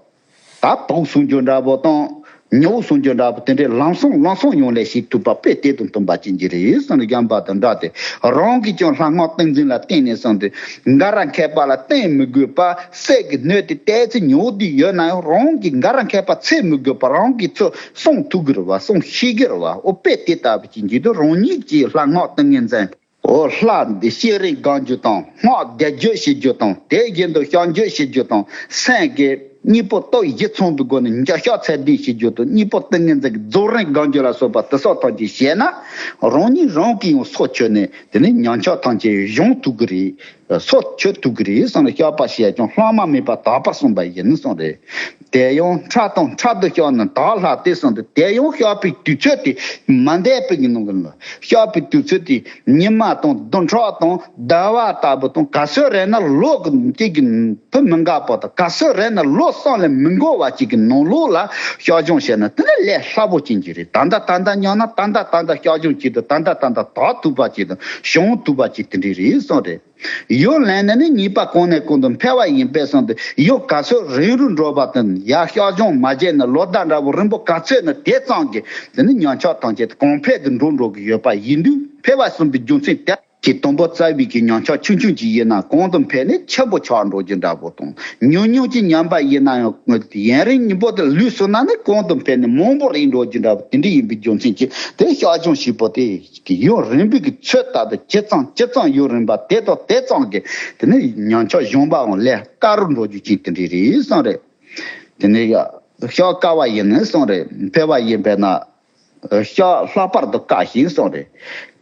ད་བོགས་གསུང་རྒྱུ་འདྲ་པོ་དང་། ཉོག་གསུང་རྒྱུ་འདྲ་པོ་དེ་འདྲའི་ལམ་སང་ལམ་སང་ཡོང་ལས་ཤིག་ཐུབ་པ་དཔེ་དེ་དང་མཐུན་པ་ཅན་གྱི་རེད་གསུངས་ནས་བརྒྱན་པ་དང་འདྲ་སྟེ། རང་གིས་ཀྱང་ལྷ་སྔགས་ཏིང་འཛིན་ལ་བརྟེན་ནས་གསུངས་ཏེ། འགའ་ར་མཁས་པ་ལ་བརྟེན་མི་དགོས་པ། སྲས་ཀྱི་སྣོད་དེ་ཏོག་ཙམ་ཉོག་བསྡད་ཡོད་ན་ཡང་རང་གིས་འགའ་ར་མཁས་པ་འཚོལ་མི་དགོས་པ། རང་གིས་ཚུར་གསུང་ཐུབ་ཀྱི་རེད་བ། གསུང་ཤེས་ཀྱི་རེད་བ། འོ་དཔེ་དེ་ལྟ་བུ་ཅན་གྱི་དུས་རང་ཉིད་ཀྱིས་ལྷ་སྔགས་ཏིང་ངེ་འཛིན། འོ་ལྷ་འདི་བསྐྱེད་རིམ་བསྒོམ་རྒྱུ་དང་སྔགས་བཟླས་བརྗོད་བྱེད་རྒྱུ་དང་དེ་བཞིན་དུ་བཤགས་བཅོས་བྱེད་རྒྱུ་དང་སེམས་ཀྱི་གཉིས་པོ་སྟོབས་བཞི་ཚང་བའི་སྒོ་ནས་འགྱུར་ཤོག་ཚད་ལྡན་བྱེད་རྒྱུ་དང་གཉིས་པོ་ཏིང་ངེ་འཛིན་གྱི་རྫོགས་རིམ་བསྒོམ་རྒྱུ་ལ་སོགས་པ་དེ་སོགས་ཐམས་ཅད་བྱས་ན་རང་ཉིད་རང་གིས་ཡང་སྲོག་ཆོད་ནས་དེ་ནས་ཉམས་ཆག་ཐམས་ཅད་སྦྱོང་ཐུབ་ཀྱི་རེད། སྲོག་ཆོད་ཐུབ་ཀྱི་རེད་བསམ་ནས་བཤགས་པ་བྱས་ཀྱང་ལྷག་མ་མེད་པར་དག་པར་གསུངས་པ་ཡིན་གསུངས་རེད། དེ་ཡང་ཕྲག་དང་ཕྲག་ཏུ་བཤགས་ན་དག་ལྷག་སྟེ་གསུངས་ཏེ། དེ་ཡང་བཤགས་པའི་དུས་ཚོད་དེ་མ་འདས་པའི་གི་ནང་གི་ལ་བཤགས་པའི་དུས་ཚོད་དེ་ཉི་མ་དང་བདུན་ཕྲག་དང་ཟླ་བ་ལྟ་བུ་དང་ག་ཚོད་རེད་ན་ལོ་གཅིག་གི་བུ་མི་འགག་པ་དང་ག་ཚོད་རེད་ན་ལོ་གསུམ་ལས་མི་འགོར་བ་ཅིག་གི་ནང་ལོགས་ལ་བཤགས་སྦྱོང་བྱས་ན་དེ་ནི་ལས་སླ་པོ་ཅན་གྱི་རེད། ད་ལྟ་ད་ལྟ་ཉམས་ན་ད་ལྟ་ད་ལྟ་བཤགས་སྦྱོང་བྱེད་དུ་ད་ལྟ་ད་ལྟ་དག་ཐུབ་པ་ཅིག་དང་སྦྱོང་ཐུབ་པ་ཅིག་དེ་འདྲ་རེད་གསུངས་རེད། ཡུན་རིང་ནས་ནི་ཉེས་པ་གོང་ནས་གོང་དུ་འཕེལ་བ་ཡིན་པས་གསུངས་ཏེ། ཡུན་ག་ཚོད་རིང་རུ་འགྲོ་བ་དང་ཡར་བཤགས་སྦྱོང་མ་བྱས་ན་ལོ་ཟླ་འདྲ་བོ་རིང་པོ་ག་ཚོད་ན་དེ་ཙམ་གྱིས་དེ་ནི་ཉམས་ཆག་ཐམས་ཅད་གོང་འཕེལ་དུ་འགྲོ་འགྲོ་གི་ཡོད་པ་ཡིན་དུས་འཕེལ་བ་གསུངས་པའི་རྒྱུ་མཚན་དེ་ཀྱི་དང་པོ་རྩ་བའི་གི་ཉམས་ཆག་ཆུང་ཆུང་ཅིག་ཡིན་ན་གོང་དུ་འཕེལ་ནས་ཆེན་པོ་ཆགས་འགྲོ་རྒྱུ་འདྲ་བོ་དང་ཉུང་ཉུང་ཅིག་ཉམས་པ་ཡིན་ན་ཡང་ཡུན་རིང་ཉིན་པོ་དེ་ལུས་སོང་ན་ནི་གོང་དུ་འཕེལ་ནས་མང་པོ་རིང་འགྲོ་རྒྱུ་འདྲ་བོ་དེ་འདྲ་ཡིན་པའི་རྒྱུ་མཚན་གྱིས་དེ་བཤགས་སྦྱོང་བྱེད་པོ་དེ། གི་ཡུན་རིང་པོའི་གི་ཚོད་ལྟ་དུ་ཇི་ཙམ་ཇི་ཙམ་ཡུན་རིང་པ་དེ་དང་དེ་ཙམ་གྱིས་དེ་ནི་ཉམས་ཆག་སྦྱོང་བའང་ལས་དཀའ་རུ་འགྲོ་རྒྱུ་ཅིག་དེ་འདྲ་རེད་གསུངས་རེད། དེ་ནི་ཡ་བཤགས་དཀའ་བ་ཡིན་ནི་གསུངས་རེད། འཕེལ་བ་ཡིན་པས་ན་བཤགས་ལྷག་པར་དུ་དཀའ་ཞིང་གསུངས་རེད།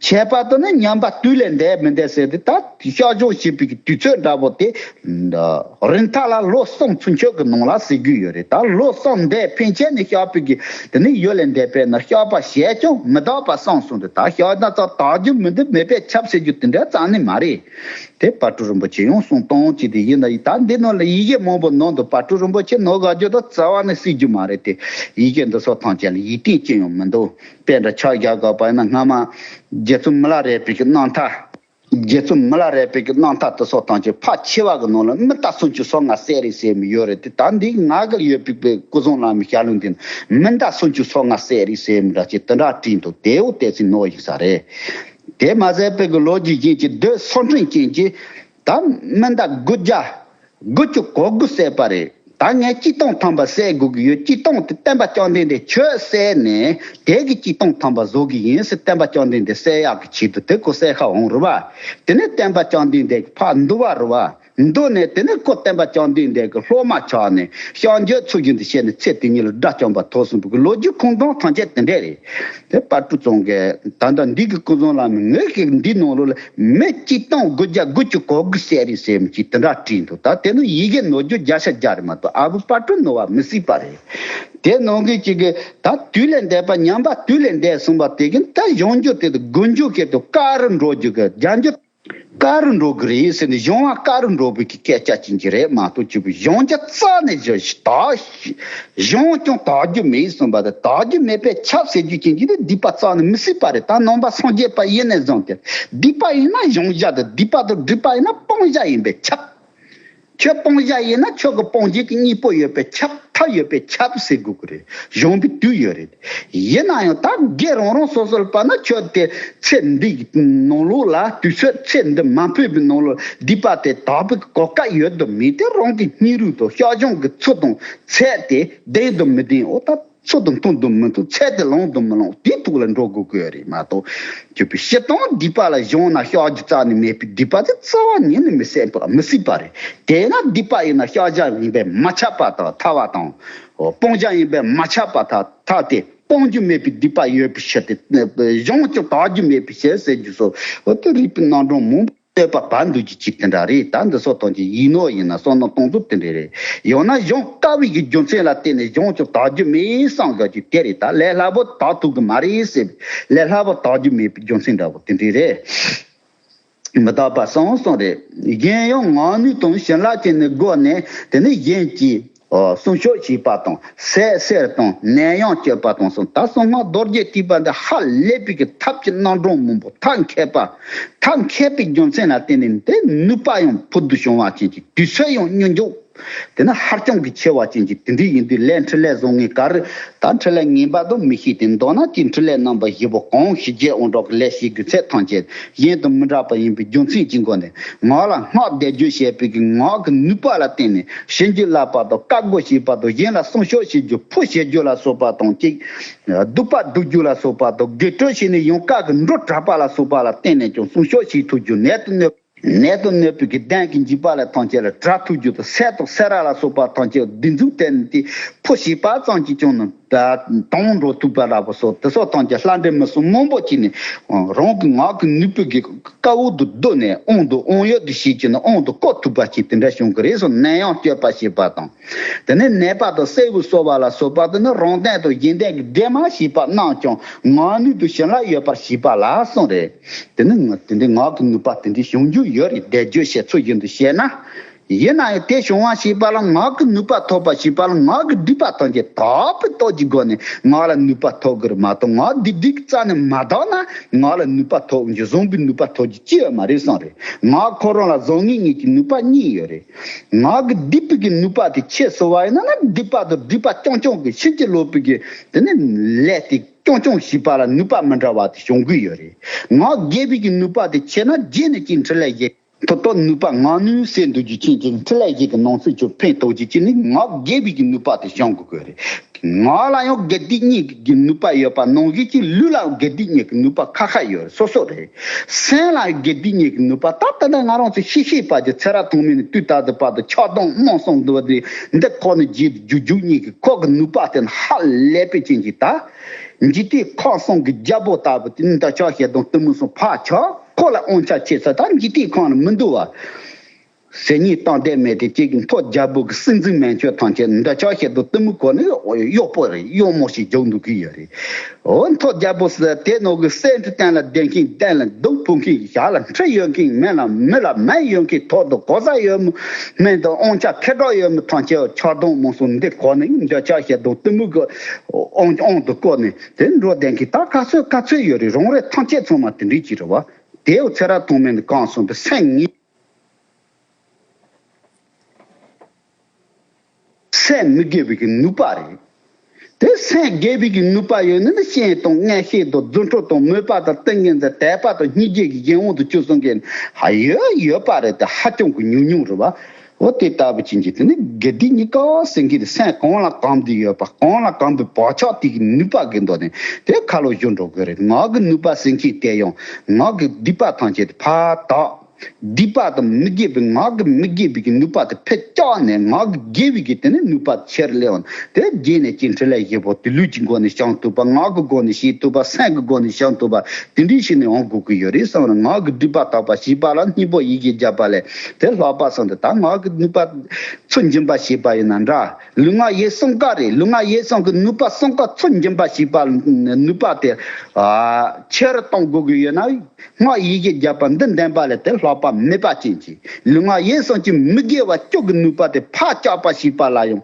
ཁྱད་པར་དུ་ནི་ཉམས་པ་དུས་ལས་འདས་མི་འདས་ཟེར་ཏེ་ད་བཤགས་སྦྱོང་བྱེད་པའི་གི་དུས་ཚོད་འདྲ་པོ་དེ། རིང་ཐག་ལ་ལོ་གསུམ་ཚུན་ཆོད་ཀྱི་ནང་ལ་ཟེར་རྒྱུ་ཡོད་རེད། ད་ལོ་གསུམ་འདས་ཕན་ཆད་ནས་བཤགས་པའི་གི་དེ་ནི་ཡུན་ལས་འདས་པས་ན་བཤགས་པ་བྱས་ཀྱང་མི་དག་པ་གསུངས་སོང་སྟེ། ད་བཤགས་ན་ཙང་དག་རྒྱུ་མི་འདུག་མེད་པས་ཁྱབ་ཟེར་རྒྱུ་དེ་འདྲ་རྩ་ནས་མ་རེད། དེ་དཔལ་སྤྲུལ་རིན་པོ་ཆེ་ཡང་གསུང་སྟངས་ཅིག་དེ་ཡིན་ན་ད་འདི་ནང་ལ་ཡི་གེ་མང་པོ་ནང་དུ་དཔལ་སྤྲུལ་རིན་པོ་ཆེ་ནོར་དགའ་རྒྱུ་དང་རྩ་བ་ནས་སྲིད་རྒྱུ་མ་རེད་དེ། ཡི་གེ་འདི་ཚོ་ཐམས་ཅད་ལ་ཡིད་བརྟན་ཅི་ཡང་མི་འདུག་དཔེ་འདྲ་ཆ་བཞག་དགོས་པ་ཡིན་ན་སྔ་མ་རྗེ་བཙུན་མི་ལ་རས་པའི་གི་རྣམ་ཐར། རྗེ་བཙུན་མི་ལ་རས་པའི་གི་རྣམ་ཐར་དེ་ཚོ་ཐམས་ཅད་ཕལ་ཆེ་བ་གི་ནང་ལ་མི་རྟ་སུམ་ཅུ་སོ་ལྔ་བསད་རེད་ཟེར་མི་ཡོད་རེད་དེ། ད་འདི་ང་གི་ཡོད་པའི་པའི་སྐུ་གསུང་བླ་མའི་ཞལ་ལུང་འདི་ན་མི་རྟ་སུམ་ཅུ་སོ་ལྔ་བསད་རེད་ཟེར་མི་འདྲ་ཅིག་དེ་འདྲ་བྲིས་འདུག་དེའུ་དེ་ཚོ་ནོར་ཡིན་ས་རེད། དེ་མ་ཟད་པའི་གི་ལོ་རྒྱུས་རྒྱན་གྱི་རྡོ་སོ་འཕྲེང་ཅན་གྱི་ད་མི་རྟ་དགུ་བརྒྱ་དགུ་བཅུ་གོ་དགུ་བསད་པ་རེད། ད་ངས་གཅིག་སྟོང་ཐམ་པ་བསད་དགོས་ཀྱི་ཡོད། གཅིག་སྟོང་དེ་བསྟན་པ་བཅོམ་ལྡན་འདས་ཁྱོད་བསད་ནས་དེ་གི་གཅིག་སྟོང་ཐམ་པ་བཟོ་གི་ཡིན་ཟེར། བསྟན་པ་བཅོམ་ལྡན་འདས་བསད་ཡག་གི་ཆེད་དུ་དེ་ཁོ་བསད་ཁ་འོང་རུ་བ། དེ་ནས་བསྟན་པ་བཅོམ་ལྡན་འདས་ཀྱི་ཕར་འདུལ་བ་རུ་བ། འདུལ་ནས་དེ་ནས་ཁོ་བསྟན་པ་བཅོམ་ལྡན་འདས་ཀྱི་སློབ་མ་ཆགས་ནས་བཤགས་འགྱོད་ཚུལ་བཞིན་དུ་བྱས་ནས་ཚེ་དེ་ཉིད་ལ་དགྲ་བཅོམ་པ་ཐོབ་སོང་བའི་ལོ་རྒྱུས་ཁུངས་སྟོང་ཐམས་ཅད་དེ་འདྲས་རེད། དེ་དཔལ་སྤྲུལ་ཚང་གིས་ད་ལྟ་འདི་གི་སྐུ་གསུང་ལ་མི་ངོས་ཀྱི་འདི་ནང་ལོགས་ལ་མི་གཅིག་སྟོང་དགུ་བརྒྱ་དགུ་བཅུ་གོ་དགུ་བསད་རེད་ཟེར་མི་གཅིག་དེ་འདྲ་བྲིས་འདུག་ད་དེ་ནི་ཡི་གེ་ནོར་རྒྱུ་བརྒྱ་ཆ་བརྒྱ་རེད་མ་གཏོགས་ཨ་བུ་དཔལ་སྤྲུལ་ནོར་བ་མི་སྲིད་པ་རེད། དེ་ནང་གི་གཅིག་གིས་ད་དུས་ལས་འདས་པ་ཉམས་པ་དུས་ལས་འདས་སོང་བ་དེ་གིན་ད་སྦྱོང་རྒྱུ་དེ་དང་དགུ་འཇུག་གི་དུ་དཀའ་རུ་འགྲོ་རྒྱུ་གི་རྒྱ་འཇུག་དཀའ་རུ་འགྲོ་གི་རེད་ཟེར་ནས་སྦྱོང་བ་དཀའ་རུ་འགྲོ་བའི་གི་སྐད་ཆ་ཅན་གྱི་རེད་མ་གཏོགས་ཅིག་སྦྱོང་རྒྱུ་རྩ་ནས་བཞག་དག་སྦྱོང་ཀྱང་དག་རྒྱུ་མེད་གསུངས་པ་དང་དག་རྒྱུ་མེད་པས་ཁྱབ་ཟེར་རྒྱུ་ཅན་གྱི་དེ་སྡིག་པ་རྩ་ནས་མི་སྲིད་པ་རེད། ད་ནང་པ་སངས་རྒྱས་པ་ཡིན་ནས་བཟུང་སྟེ་སྡིག་པ་ཡིན་ན་སྦྱོང་བྱ་དང་སྡིག་པ་དང་སྒྲིབ་པ་ཡིན་ན་སྤང་བྱ་ཡིན་པས་ཁྱབ། ཁྱོད་སྤང་བྱ་ཡིན་ན་ཁྱོད་ཀྱི་སྤང་བྱ་གི་གཉེན་པོ་ཡོད་པས་ཁྱབ། ཐབས་ཡོད་པས་ཁྱབ་ཟེར་དགོས་ཀྱི་རེད། སྦྱོང་བའི་དུས་ཡོད་རེད། ཡིན་ན་ཡང་ད་སྒེར་རང་རང་སོ་སོར་བར་ན་ཁྱོད་དེ་ཚེ་འདི་ནང་ལོགས་ལ་དུས་ཚོད་ཚེ་འདི་མ་འཕོས་པའི་ནང་ལོགས་སྡིག་པ་དེ་དག་པའི་གོ་སྐབས་ཡོད་དམ་མེད་དེ་རང་གི་སྙིང་རུས་དང་བཤགས་སྦྱོང་གི་ཚུལ་དང་ཚད་དེ་ལྡན་དམ་མི་ལྡན། འོ་ད་ཚུལ་དང་མཐུན་དམ་མི་མཐུན། ཚད་དེ་ལོངས་དམ་མི་ལོངས་དེའི་ཐོག་ལ་འགྲོ་དགོས་ཀྱི་ཡོད་རེད་མ་གཏོགས། ཁྱོད་པའི་སྤྱིར་བཏང་སྡིག་པ་ལ་སྦྱོང་ན་བཤགས་རྒྱུ་རྩ་ནས་མེད་པའི་སྡིག་པ་དེ་རྩ་བ་ཉིད་ནས་མི་སེམས་པ་མི་སྲིད་པ་རེད། དེས་ན་སྡིག་པ་ཡིན་ན་བཤགས་བྱ་ཡིན་པས་མ་ཁྱབ་པ་དང་ཐར་བ་དང་། སྤང་བྱ་ཡིན་པས་མ་ཁྱབ་པ་དང་ཐར་ཏེ་སྤང་རྒྱུ་མེད་པའི་སྡིག་པ་ཡོད་པའི་ཕྱིར་ཏེ། སྦྱོང་ཀྱང་དག་རྒྱུ་མེད་པའི་ཕྱིར་ཟེར་རྒྱུ་སོགས་འོ་དེ་རིགས་པའི་རྣམ་གྲངས་མང་པོ། གནོད་པ་བབས་འདུག་རྒྱུ་ཅིག་དེ་འདྲ་རེད། ད་འདི་ཚོ་དང་ཅིག་ཡིན་ནོ་ཡིན་ན་བསམ་བློ་གཏོང་ཚུལ་དེ་འདྲ་རེད། ཡང་ན་སྦྱོང་དཀའ་བའི་གི་རྒྱུ་མཚན་ལ་བརྟེན་ནས་སྦྱོང་ཆོག་དག་རྒྱུ་མེད་བསམ་དགོས་རྒྱུ་དེ་རེད། ད་ལས་སླ་པོ་དག་ཐུབ་གི་མ་རེད་ཟེར། ལས་སླ་པོ་དག་རྒྱུ་མེད་པའི་རྒྱུ་མཚན་འདྲ་པོ་དེ་འདྲ་རེད། མི་རྟག་པ་གསུམ་གསུམ་རེད། གཞན་ཡང་ངག་ནུས་དང་བྱིན་རླབས་ཀྱི་ནི་སྒོ་ནས་དེ་ནི་གཞན་གྱི་སྲུང་སྐྱོབ་བྱེད་པ་དང་ཟས་གསེར་དང་ནད་ཡམས་གཅོད་པ་དང་གསུམ། ད་གསང་སྔགས་རྡོ་རྗེ་ཐེག་པ་འདི་ཧ་ལས་པའི་གི་ཐབས་ཀྱི་རྣམ་གྲངས་མང་པོ་ཐབས་མཁས་པ། ཐབས་མཁས་པའི་རྒྱུ་མཚན་ལ་བརྟེན་ནས་དེ་ནུས་པ་ཡང་ཕུལ་དུ་བྱུང་བ་ཅན་གྱི་དུས་ཚོད་ཡང་སྙོམས་འཇུག་དེ་ནི་ཧ་ཅང་གི་ཆེ་བ་ཅན་གྱི་དེ་འདྲ་ཡིན་དུས་ལས་འཕྲིན་ལས་བཟང་ངན་ག་རེ། ད་འཕྲིན་ལས་ངན་པ་དང་མི་ཤེས་ཏེ་མདོར་ན་ཅིག་འཕྲིན་ལས་རྣམ་པ་བཞི་པོ་གང་ཞིག་རྗེ་དབང་གྲགས་ཀྱི་ལས་བྱེད་དགོས་ཚད་ཐམས་ཅད་གཞན་དང་མི་འདྲ་བ་ཡིན་པའི་རྒྱུ་མཚན་གྱི་སྒོ་ནས་ངག་ལ་སྔགས་བཟླས་བརྗོད་བྱེད་པའི་གི་ངག་གི་ནུས་པ་ལ་བརྟེན་ནས་བྱིན་གྱིས་བརླབས་པ་དང་བཀའ་བསྒོ་བྱེད་པ་དང་གཞན་ལ་སྲུང་སྐྱོབ་བྱེད་རྒྱུ་ཕུ་བྱེད་རྒྱུ་ལ་སོགས་པ་དང་གཅིག་སྡིག་པ་སྡུག་རྒྱུ་ལ་སོགས་པ་དང་དགེ་སྒྲུབ་བྱས་ནས་ཡང་བཀའ་གི་འགྲོ་དྲག་པ་ལ་སོགས་པ་ལ་བརྟེན་ནས་ཀྱང་སྲུང་སྐྱོབ་བྱེད་ཐུབ་རྒྱུ་ནད་དུ་གནོད། ནད་དུ་གནོད་པའི་གི་གདོན་གྱི་འཇིགས་པ་ལས་ཐམས་ཅད་ལས་དྲག་ཐུབ་རྒྱུ་དང་ཟས་དང་སེར་བ་ལ་སོགས་པ་ཐམས་ཅད་སྡིགས་མཛུབ་བསྟན་ཏེ་ཕུ་བྱས་པ་ཙམ་གྱིས་ཀྱང་ནི་དྭངས་འགྲོ་ཐུབ་པ་འདྲ་པོ་སོགས་དེ་སོགས་ཐམས་ཅད་ལྷ་འདྲེ་མི་གསུམ་མང་པོ་ཅིག་ནི་རང་གི་ངག་གི་ནུས་པའི་གི་དཀའ་བོ་དུ་བསྡུས་ནས་དབང་དུ་དབང་ཡོད་དུ་བྱེད་ཀྱི་ནི་དབང་དུ་བསྐུར་ཐུབ་པ་ཅིག་དེ་འདྲ་བྱུང་གི་རེད་སོགས་ནད་ཡམས་གཅོད་པ་བྱེད་པ་དང་། དེ་ནས་ནད་པ་དང་གསལ་བུ་གསོ་བ་ལ་སོགས་པ་དེ་ནི་རང་དོན་དང་གཞན་དོན་གྱི་འདྲེས་མ་བྱེད་པ་རྣམས་ཀྱང་ངག་ནུས་དང་བྱིན་རླབས་ཡོད་པར་བྱེད་པ་ལ་གསུངས་རེད། དེ་ནི་ང་དེ་འདྲའི་ངག་གི་ནུས་པ་དེ་འདྲའི་བྱུང་རྒྱུ་ཡོད་རེད། བཟླས་བརྗོད་བྱེད་ཚུལ་བཞིན་དུ་བྱས་ན། ཡིན་ན་ཡང་དེ་བྱུང་བ་ཞེས་པ་ལ་ངག་གི་ནུས་པ་ཐོབ་པ་ཞེས་པ་ལ་ངག་གི་སྒྲིབ་པ་ཐམས་ཅད་དག་པའི་སྟོབས་ཀྱི་སྒོ་ནས་ངག་ལ་ནུས་པ་ཐོབ་དགོས་རེད་མ་གཏོགས་ངག་སྒྲིབ་སྒྲིབ་ཀྱི་རྩ་ནས་མ་དག་ན་ངག་ལ་ནུས་པ་ཐོབ་རྒྱུ་བཟང་པོའི་ནུས་པ་ཐོབ་རྒྱུ་ཅི་ཡོད་མ་རེད་གསུངས་རེད། ངག་ཁོ་རང་ལ་བཟང་ངན་གཉིས་ཀྱི་ནུས་པ་གཉིས་ཡོད་རེད། ངག་གི་སྒྲིབ་པའི་གི་ནུས་པ་དེ་ཆེ་སོང་བ་ཡིན་ན་ན་སྒྲིབ་པ་དང་སྒྲིབ་པ་རྐྱང་རྐྱང་གི་ཕྱིན་ཅི་ལོག་པའི་གི་དེ་ནི་ལས་དེ། རྐྱང་རྐྱང་བྱིས་པ་ལ་ནུས་པ་མི་འདྲ་བ་དེ་བྱུང་གི་ཡོད་རེད། ངག་རྒྱས་པའི་གི་ནུས་པ་དེ་ཆེ་ན་རྗེས་ནས་ཀྱི་འཕྲིན་ལས་བཞི། ཐོབ་ཐོབ་ནུས་པ་ངག་ནུས་ཟེར་འདུག་རྒྱུ་ཅན་གྱི་འཕྲིན་ལས་བཞི་གི་ནང་ཚུད་ཀྱི་ཕན་ཐོགས་ཀྱི་ཅི་ནི་ངག་རྒྱས་པའི་གི་ནུས་པ་དེ་སྦྱང་དགོས་ཀྱི་རེད། ངག་ལ་ཡང་དགེ་སྡིག་གཉིས་ཀྱི་ནུས་པ་ཡོད་པ་ནང་བཞིན་གྱི་ལུས་ལ་དགེ་སྡིག་གཉིས་ཀྱི་ནུས་པ་ཁ་ཁ་ཡོད་རེད། སོ་སོ་རེད། སེམས་ལ་དགེ་སྡིག་གཉིས་ཀྱི་ནུས་པ་ད་ལྟ་ནས་ང་རང་ཚོ་ཤེས་ཤེས་པ་ཀྱི་ཚེ་རབས་ཐུང་མིན་ནས་དུས་ད་ལྟ་བར་དུ་ཆགས་སྡང་རྨོངས་གསུམ་འདུ་བ་དེ་འདི་ཁོ་ནས་རྗེས་རྒྱུ་རྒྱུ་གཉིས་ཀྱི་ཁོག་གི་ནུས་པ་དེ་ཧ་ལས་པའི་ཅན་གྱི་ད། འཇིག་རྟེན་ཁམས་གསུམ་གྱི་རྒྱལ་པོ་ལྟ་བུ་དེ་ནི་འདོད་ཆགས་ཞེ་སྡང་གཏི་མུག་གསུམ་ཕར་ཆགས་ཁོ་ལ་དབང་ཆ་ཆེ་ས་ད་འཇིག་རྟེན་ཁམས་ལ་མི་འདུ་བ། ཟེར་ཉིན་སྟངས་དེ་མེད་དེ་གཅིག་མཐོ་རྒྱལ་པོ་གི་སྲིད་འཛིན་མན་ཆོད་ཐམས་ཅད་འདོད་ཆགས་ཞེ་སྡང་གཏི་མུག་ཁོ་ནི་གཡོག་པོ་རེད། གཡོག་མོ་ཞིག་རྒྱུག་འདུག་གི་ཡོད་རེད། འོ་མཐོ་རྒྱལ་པོ་ཟེར་དེ་ནང་གི་གསེར་ཁྲི་སྟེང་ལ་བསྡད་མཁན་སྟེང་ལ་གདུགས་ཕུབ་མཁན་ཞག་ལ་ཁྲི་ཡོད་མཁན་མེ་ལ་མི་ལ་མེ་ཡོད་མཁན་ཐོག་ཏུ་གོ་ས་ཡོད་མོ་མེ་དང་དབང་ཆ་ཁེ་གྲགས་ཡོད་མོ་ཐམས་ཅད་ཆགས་སྡང་རྨོངས་གསུམ་འདི་ཁོ་ནི་འདོད་ཆགས་ཞེ་སྡང་གཏི་མུག་གི་དབང་དབང་དུ་བསྐུར་ནས་དེ་འགྲོ་བསྡད་མཁན་ད་ག་ཚོད་ག་ཚོད་ཡོད་རེད། རང་རེ་ཐམས་ཅད་ཚང་མ་དེ་འདྲ་ཅིག་རེད་བ། དེའུ་ཚེ་རབས་ཐུང་མིན་གང་གསུངས་པའི་སེམས་ཉིད། སེམས་མི་དགེ་བའི་གི་ནུས་པ་རེད། དེ་སེམས་དགེ་བའི་གི་ནུས་པ་ཡོད་ན་ནི་སྤྱན་དང་མངོན་ཤེས་དང་རྫུ་འཕྲུལ་དང་མོས་པ་དང་ཏིང་ངེ་འཛིན་དད་པ་དང་སྙིང་རྗེ་གི་གཞན་དབང་དུ་བཅུ་གསུམ་གྱི་ཧ་ཡོད་ཡོད་པ་རེད། དེ་ཧ་ཅང་གི་ཉུང་ཉུང་རེད་བ། འོ་དེ་ལྟ་བུ་ཅན་གྱི་དེ་ནི་དགེ་སྡིག་གཉིས་ཀ་ཟེར་མཁན་དེ་སེམས་གང་ལ་གང་འདུལ་ཡོད་པ་གང་ལ་གང་འདུལ་བག་ཆགས་དེ་གི་ནུས་པ་གི་མདོ་ནས་དེ་ཁ་ལོ་བཞུར་འགྲོ་དགོས་རེད། ངག་གི་ནུས་པ་ཟེར་མཁན་དེ་ཡང་ངག་གི་སྡིག་པ་ཐམས་ཅད་དེ་ཕར་དག་སྡིག་པ་དང་མི་དགེ་བའི་ངག་གི་མི་དགེ་བའི་གི་ནུས་པ་དེ་ཕར་བཀྱགས་ནས་ངག་གི་དགེ་བའི་གི་དེ་ནི་ནུས་པ་ཆེར་སླེབས་འོང་། དེ་རྗེས་ནས་ཀྱི་འཕྲིན་ལས་བཞི་པོ་དེ་ལུས་ཀྱི་སྒོ་ནས་བྱང་ཐུབ་པ་ངག་གི་སྒོ་ནས་བྱེད་ཐུབ་པ་སེམས་ཀྱི་སྒོ་ནས་བྱང་ཐུབ་པ་དེ་འདྲའི་ཞིག་ནས་འོང་དགོས་ཀྱི་ཡོད་རེད་བསམ་རུང་ངག་གི་སྒྲིབ་པ་དག་པ་ཞེས་པ་ལ་སྙིང་པོ་ཡི་གེ་བརྒྱ་པ་ལས་དེ་ལྷག་པ་སོང་སྟེ་ད་ངག་གི་ནུས་པ་ཚུལ་འབྱིན་པ་ཞེས་པ་ཡིན་ན་འདྲ། ལུས་ངག་ཡིད་གསུམ་ཀ་རེད། ལུས་ངག་ཡིད་གསུམ་གྱི་ནུས་པ་གསུམ་ཀ་ཚུལ་འབྱིན་པ་ཞེས་པ་ནུས་པ་དེ་ཆེ་རུ་གཏོང་དགོས་ཀྱི་ཡོད་ན། སྔགས་ཡི་གེ་བརྒྱ་པ་འདི་འདོན་པ་ལས་དེ་ལྷག་པ་མེད་པ་ཅན་གྱི་ལུས་ངག་ཡིད་གསུམ་གྱི་མི་དགེ་བ་བཅུ་གི་ནུས་པ་དེ་ཕར་བཅག་པ་ཞེས་པ་ལ་ཡང་།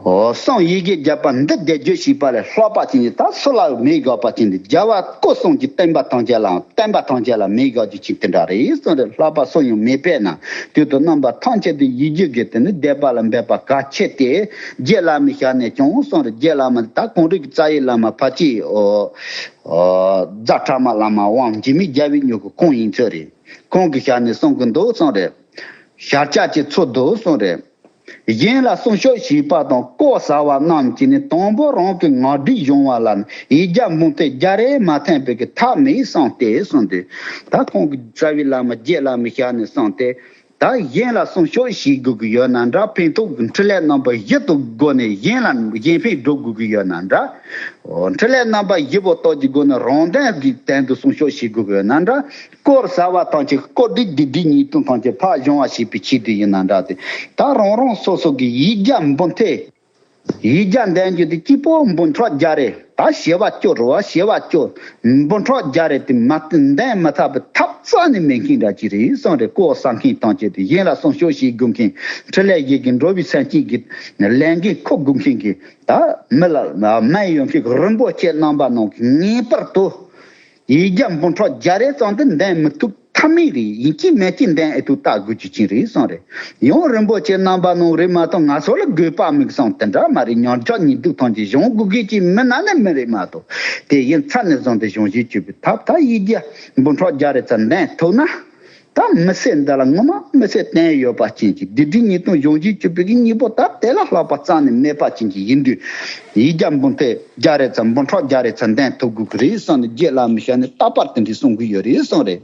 འོ་གསུང་ཡི་གེ་བརྒྱ་པ་འདི་བཟླས་བརྗོད་ཞེས་པ་ལས་ལྷག་པ་ཅན་གྱི་ད་སུ་ལ་མི་དགའ་བ་ཅན་གྱི་རྒྱལ་བ་སྐུ་གསུམ་གྱི་བསྟན་པ་ཐམས་ཅད་ལའང་བསྟན་པ་ཐམས་ཅད་ལ་མི་དགའ་རྒྱུ་ཅིག་དེ་འདྲ་རེད་གསུངས་རེད། ལྷག་པ་སུ་ཡང་མེད་པས་ན་དུས་དང་རྣམ་པ་ཐམས་ཅད་དུ་ཡིད་བཞིན་གྱི་དེ་ནི་བཟླས་པ་ལ་འབད་པ་གལ་ཆེ་སྟེ་རྗེ་བླ་མའི་ཞལ་ནས་ཀྱང་གསུངས་རེད། རྗེ་བླ་མ་ད་གངས་རི་གི་རྩ་བའི་བླ་མ་ཕལ་ཆེར། རྫ་ཕྲ་མ་བླ་མ་དབང་འཇིགས་མེད་རྒྱལ་བའི་མྱུ་གུ་ཁོང་ཡིན་ཚོད་རེད། ཁོང་གི་ཞལ་ནས་གསུང་གི་འདུག་གསུངས་རེད། ཞལ་ལྕགས་ཀྱི་ཚུལ་འདུག་གསུངས་རེད། གཞན་ལ་སྲུང་སྐྱོབ་བྱེད་པ་དང་བཀོལ་ཟ་བ་རྣམས་ཀྱིས་ནི་དང་པོ་རང་གི་ངག་སྒྲིབ་སྦྱོང་བ་ལ་ནི་ཡིག་བརྒྱ་འབུམ་ཐེར་བརྒྱ་རེ་མ་ཐོན་པའི་གི་ཐབས་མེད་གསུངས་ཏེ་གསུངས་ཏེ། ད་ཁོང་གི་རྩ་བའི་བླ་མ་རྗེ་བླ་མའི་ཞལ་ནས་གསུངས་ཏེ། ད་གཞན་ལ་སྲུང་སྐྱོབ་བྱེད་དགོས་ཀྱི་ཡོད་ན་འདྲ། ཕན་ཐོགས་ཀྱི་འཕྲིན་ལས་རྣམ་པ་བཞི་དང་སྒོ་ནས་གཞན་ལ་གཞན་ཕན་སྒྲུབ་དགོས་ཀྱི་ཡོད་ན་འདྲ། འོ། འཕྲིན་ལས་རྣམ་པ་བཞི་པོ་སྟོབས་ཀྱི་སྒོ་ནས་རང་དོན་གྱི་དོན་དུ་སྲུང་སྐྱོབ་བྱེད་དགོས་ཀྱི་ཡོད་ན་འདྲ། དཀོར་ཟ་བ་ཐམས་ཅད་དཀོར་སྒྲིབ་སྡིག་སྒྲིབ་ཉེས་ལྟུང་ཐམས་ཅད་ཕར་སྦྱོང་བ་བྱེད་པའི་ཆེད་དུ་ཡིན་ན་འདྲ་སྟེ། ད་རང་རང་སོ་སོ་གི་ཡིག་བརྒྱ་འབུམ་ཐེར། ཡིག་བརྒྱ་འདོན་རྒྱུ་དེ་གཅིག་པོ་འབུམ་ཕྲག་བརྒྱ་རེ། ད་བྱེ་བ་བཅུ་རེད་བ། བྱེ་བ་བཅུ། འབུམ་ཕྲག་བརྒྱ་རེ་དེ་མ་འདོན་མ་ཐུབ་པའི་ཐབས་རྩ་ནས་མེད་མཁན་འདྲ་ཅིག་རེད་གསུངས་རེད། དཀོར་ཟ་མཁན་ཐམས་ཅད་དེ། གཞན་ལ་སྲུང་སྐྱོབ་བྱེད་དགོས་མཁན། འཕྲིན་ལས་བཞི་གི་འགྲོ་བའི་སེམས་ཅན་གྱི་ལས་འགན་འཁུར་དགོས་མཁན་གྱི། ད་མི་ལ་སྨན་ཡོད་མཁན་གྱི་རིན་པོ་ཆེ་རྣམ་པ་རྣམས་ཀྱིས་ངེས་པར་དུ་ཡིག་བརྒྱ་འབུམ་ཕྲག་བརྒྱ་རེ་ཙམ་དེ་འདོན་མི་ཐུབ་ཐབས་མེད་རེད། ཡིན་གཅིག་མིན་གཅིག་འདོན་ཨེ་ཐུབ་ལྟ་དགོས་རྒྱུ་ཅིག་རེད་གསུངས་རེད། ཡང་རིན་པོ་ཆེ་རྣམ་པ་རྣམས་རེད་མ་གཏོགས་ང་ཚོ་ལ་དགོས་པ་མེད་གསུངས། དེ་འདྲ་མ་རེད། ཉམས་ཆག་ཉེས་སྡིག་ཐམས་ཅད་སྦྱོང་དགོས་མཁན་ཅིག་མི་ན་ནས་མི་རེད་མ་གཏོགས། དེ་ཡིན་ཚར་ནས་བཟུང་སྟེ་སྦྱོང་བྱེད་བཅུག་པའི་ཐབས། ད་ཡིག་བརྒྱ་འབུམ་ཕྲག་བརྒྱ་རེ་ཙམ་འདོན་ཐུབ་ན། ད་མི་ཚེ་འདི་ལ་ངོ་མ་མི་ཚེ་བརྟན་ཡོད་པ་ཅན་གྱི་སྡིག་སྒྲིབ་ཉེས་ལྟུང་སྦྱོང་བྱེད་བཅུག་པའི་གི་སྙིང་པོ་ད་དེ་ལས་ལྷག་པ་རྩ་ནས་མེད་པ་ཅན་གྱི་ཡིན་དུས། ཡིག་བརྒྱ་འབུམ་ཐེར་བརྒྱ་རེ་ཙམ། འབུམ་ཕྲག་བརྒྱ་རེ་ཙམ་འདོན་ཐུབ་དགོས་ཀྱི་རེད་བསམ་ནས་རྗེ་བླ་མའི་ཞལ་ནས་རྟག་པར་དེ་འདྲ་གསུང་གི་ཡོད་རེད་གསུངས་རེད།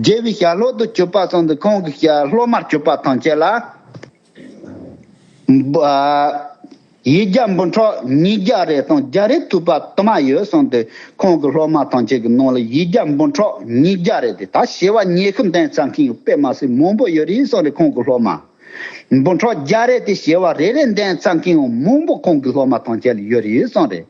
རྒྱལ་བའི་ཞལ་སློབ་ཏུ་གྱུར་པ་སོགས་འདི་ཁོང་གི་ཞལ་སློབ་མར་གྱུར་པ་ཐམས་ཅད་ལ། ཨ། ཡིག་བརྒྱ་འབུམ་ཕྲག་ཉིས་བརྒྱ་རེ་དང་བརྒྱ་རེ་ཐུབ་པ་དུ་མ་ཡོད་གསུངས་ཏེ། ཁོང་གི་སློབ་མ་ཐམས་ཅད་ཀྱི་ནང་ལ་ཡིག་བརྒྱ་འབུམ་ཕྲག་ཉིས་བརྒྱ་རེ་དེ། ད་བྱེ་བ་ཉི་ཤུ་འདོན་ཚར་མཁན་ཡང་དཔེ་མ་སྲིད་མང་པོ་ཡོད་རེད་གསུངས་རེད། ཁོང་གི་སློབ་མ་འབུམ་ཕྲག་བརྒྱ་རེ་དེ་བྱེ་བ་རེ་རེ་འདོན་ཚར་མཁན་ཡང་མང་པོ་ཁོང་གི་སློབ་མ་ཐམས་ཅད་ལ་ཡོད་རེད་གསུངས་རེད།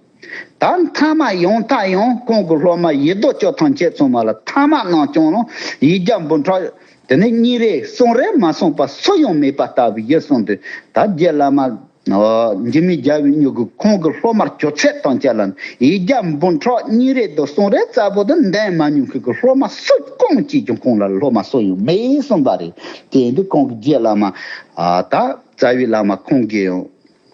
ད་མཐའ་མ་ཡང་མཐའ་ཡང་ཁོང་གི་སློབ་མ་ཡི་དྭགས་ཅོག་ཐམས་ཅད་ཚང་མ་ལ་མཐའ་མ་རྣམས་ཀྱང་ཡིག་བརྒྱ་འབུམ་ཕྲག་དེ་ནས་གཉིས་རེ་གསུམ་རེ་མ་གསུངས་པ་སུ་ཡང་མེད་པ་ལྟ་བུ་ཡིན་གསུངས་ཏེ། ད་རྗེ་བླ་མ་འཇིགས་མེད་རྒྱལ་བའི་མྱུ་གུ་ཁོང་གི་སློབ་མར་གྱུར་ཚད་ཐམས་ཅད་ལ་ཡིག་བརྒྱ་འབུམ་ཕྲག་གཉིས་རེ་དང་གསུམ་རེ་རྩ་བོ་དེ་འདོན་མ་མྱོང་མཁན་གྱི་སློབ་མ་སུ་གང་གིས་ཀྱང་ཁོང་ལ་སློབ་མ་སུ་ཡང་མེད་གསུངས་པ་རེད། དེ་ཡིན་དུས་ཁོང་གི་རྗེ་བླ་མ། ཨ། ད་རྩ་བའི་བླ་མ་ཁོང་གིས་ཡང་།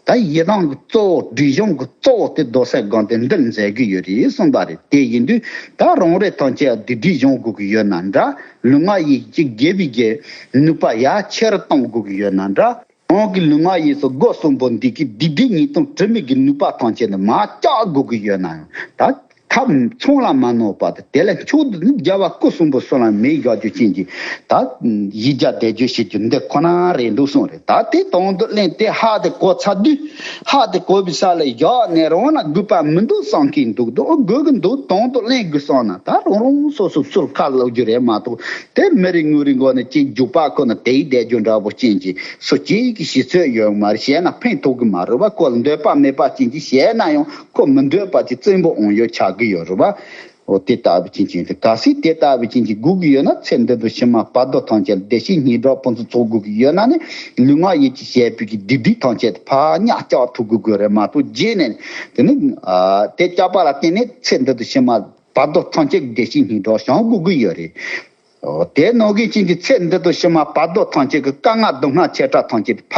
ད་ཡི་དམ་གྱི་གཙོ་བོ་སྒྲིབ་སྦྱོང་གི་གཙོ་བོ་དེ་རྡོར་སེམས་སྒོམ་བཟླས་འདི་མཛད་ཀྱི་ཡོད་རེད་གསུངས་པ་རེད། དེ་ཡིན་དུས་ད་རང་རེ་ཐམས་ཅད་སྡིག་སྒྲིབ་སྦྱོང་དགོས་ཀྱི་ཡོད་ན་འདྲ། ལུས་ངག་ཡིད་ཀྱི་དགེ་བའི་གི་ནུས་པ་ཡར་ཆེ་རུ་གཏོང་དགོས་ཀྱི་ཡོད་ན་འདྲ། རང་གི་ལུས་ངག་ཡིད་གསུམ་སྒོ་གསུམ་པོ་འདི་གི་སྡིག་སྒྲིབ་ཉེས་ལྟུང་དྲི་མའི་གི་ནུས་པ་ཐམས་ཅད་ནི་མར་བཅག་དགོས་ཀྱི་ཡོད་ན་ཡང་། ད་ཐབས་མཚུངས་ལ་མ་ནོར་བ་དང་། དེ་ལས་མཆོག་ཏུ་ནི་རྒྱལ་བ་སྐུ་གསུམ་པོ་གསུམ་ལ་མེ་བཞག་རྒྱུ་ཅན་གྱི། ད་ཡིག་བརྒྱ་བཟླས་བརྗོད་བྱེད་རྒྱུ་འདི་ཁོ་ན་རེད་འདུག་གསུངས་རེད། ད་དེ་དོན་དུ་གླེང་དེ་ཧ་དེ་གོ་ཚར་དུས། ཧ་དེ་གོ་བའི་ས་ལ་བཞག་ནས་རང་ལ་དགོས་པ་མི་འདུག་བསམ་གྱིན་འདུག་དོ་དགོས་ཀྱི་འདུག་དོན་དུ་གླེང་དགོས་བསམ་ན། ད་རང་རང་སོ་སོ་སུར་ཁ་ལོག་རྒྱུ་རེད་མ་གཏོགས། དེ་མི་རེ་ངོ་རེ་མགོ་ནས་ཅིག་རྒྱུག་པ་ཁོ་ན་དེའི་བཟླས་བརྗོད་འདྲ་པོ་ཅན་གྱི་སུ་གཅིག་གིས་ཤེས་ཚོད་ཡོད་མ་རེད། བྱས་ན་ཕན་ཐོགས་ཀྱི་མ་རེད་བ། ཁོ་ལ་འདོད་པ་མེད་པ་ཅན་གྱིས་བྱས་ན་ཡང་ཁོ་མི་འདོད་པ་ཅིག་བཙན་པོ་འོང་ཡོད་ཆགས་ཀྱི་ཡོད་རེད་བ། འོ། དེ་ལྟ་བུ་ཅན་གྱི་དེ་གལ་སྲིད་དེ་ལྟ་བུ་ཅན་གྱི་དགོས་ཀྱི་ཡོད་ན། ཚེ་འདི་དང་ཕྱི་མ་བར་དོ་ཐམས་ཅད་བདེ་སྐྱིད་སྙན་གྲགས་ཕུན་སུམ་ཚོགས་དགོས་ཀྱི་ཡོད་ན་ནི། ལུས་ངག་ཡིད་ཀྱི་བྱས་པའི་གི་སྡིག་སྒྲིབ་ཐམས་ཅད་ཕར་ཉག་བཅག་ཐུབ་དགོས་ཀྱི་རེད་མ་གཏོགས། རྗེས་ནས་དེ་ནི། ཨ། དེ་བཅག་པ་ལ་བརྟེན་ནས་ཚེ་འདི་དང་ཕྱི་མ་བར་དོ་ཐམས་ཅད་བདེ་སྐྱིད་སྙན་གྲགས་བྱུང་དགོས་ཀྱི་ཡོད་རེད། འོ། དེ་ནང་བཞིན་ཅན་གྱི་ཚེ་འདི་དང་ཕྱི་མ་བར་དོ་ཐམས་ཅད་ཀྱི་དཀའ་ངལ་སྡུག་བསྔལ་ཆེ་ཕྲ་ཐམས་ཅད་ཕར།